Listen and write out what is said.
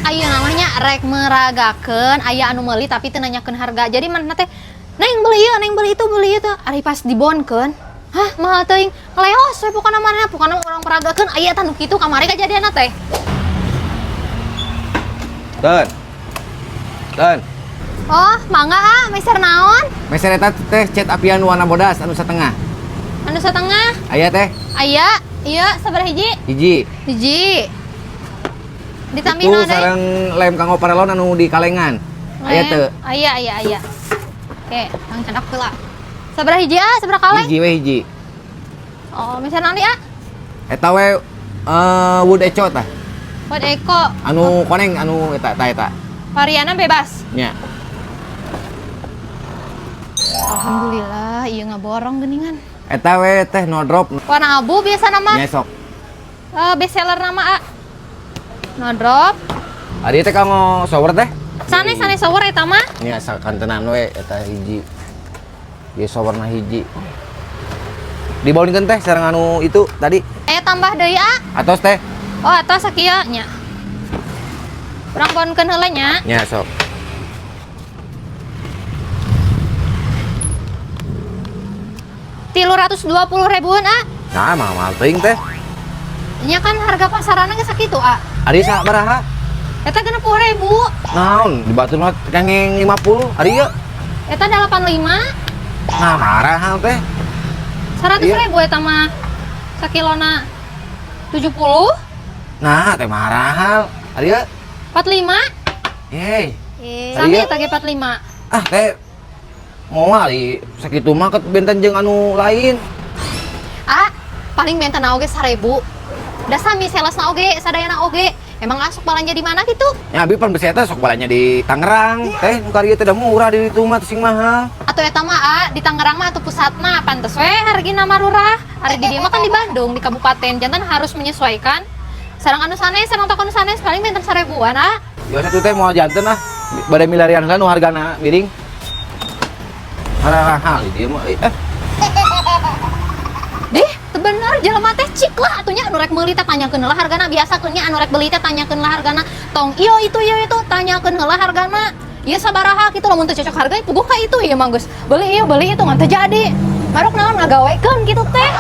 Ayeuna namanya rek meragakeun aya anu meuli tapi teu nanyakeun harga. Jadi manehna teh neng beli ieu, neng beli itu, beli itu. Ari pas dibonkeun, hah mahal teuing. Leos we pokona manehna, pokona urang peragakeun aya tah nu kitu kamari kajadianna teh. Ten. Ten. Oh, mangga ah, meser naon? Meser eta teh cat apian warna bodas anu setengah. Anu setengah? Aya teh? Aya, iya sabaraha hiji? Hiji. Hiji. Ditambih Itu naon deui? Sareng lem kanggo paralon anu di kalengan. Aya teu? Aya, aya, aya. Oke, kang candak heula. Sabaraha hiji ah, sabaraha kaleng? Hiji we hiji. Oh, meser naon deui ah? Eta we wood eco tah. Wood eco. Anu koneng anu eta eta eta. Varianna bebas. Nya. Alhamdulillah, iya ngaborong geningan. Eta we teh no drop. Warna abu biasa nama. Nya sok. Best seller nama A. No drop. Ari teh kanggo shower teh? Sane sane shower eta mah. Nya sakantenan we eta hiji. Ieu showerna hiji. Dibawakeun teh sareng anu itu tadi. Tambah deui A. Atos teh. Oh, atos sakieu nya. Urang bonkeun heula nya. Nya sok. 320 ribuan, A. Nah, mahal teuing teh. Nya kan harga pasaranna geus sakitu, A. Ari sabaraha? Eta 60.000. Naon, di batur mah kengeng 50. Ari ieu? Eta 85. Nah, marah teh. 100 Iya. ribu eta mah. Sakilona 70. Nah, teh mahal. Ari ieu? 45. Yeay. Sami Ari ieu? eta ge 45. Ah, teh moal di sakitu mah ket benten jeung anu lain. Ah, paling benten oge 1000. Da sami salesna oge, sadayana oge. Emang asok balanja di mana gitu? Ya abi pan besi eta sok balanja di Tangerang. Teh nu karieu teh da murah di ditu mah sing mahal. Atau eta mah A, di Tangerang mah atau pusatna pantes we hargina marurah. Ari di dieu mah kan di Bandung, di kabupaten. Jantan harus menyesuaikan. Sareng anu sanes, sareng toko anu sanes paling benten 1000-an, A. Ya satu teh moal janten ah. Bade milarian heula nu hargana miring. Hararahal di dieu mah. Deh, teu bener jelema teh cik lah atunya anu rek meuli teh tanyakeun heula hargana biasa keun nya anu rek beli teh tanyakeun heula hargana. Tong ieu itu tanyakeun heula hargana. Ieu sabaraha kitu lamun teu cocok harga puguh ka itu ieu mah geus. Beli ieu beli itu ngan teu jadi. Maruk naon ngagawekeun kitu teh.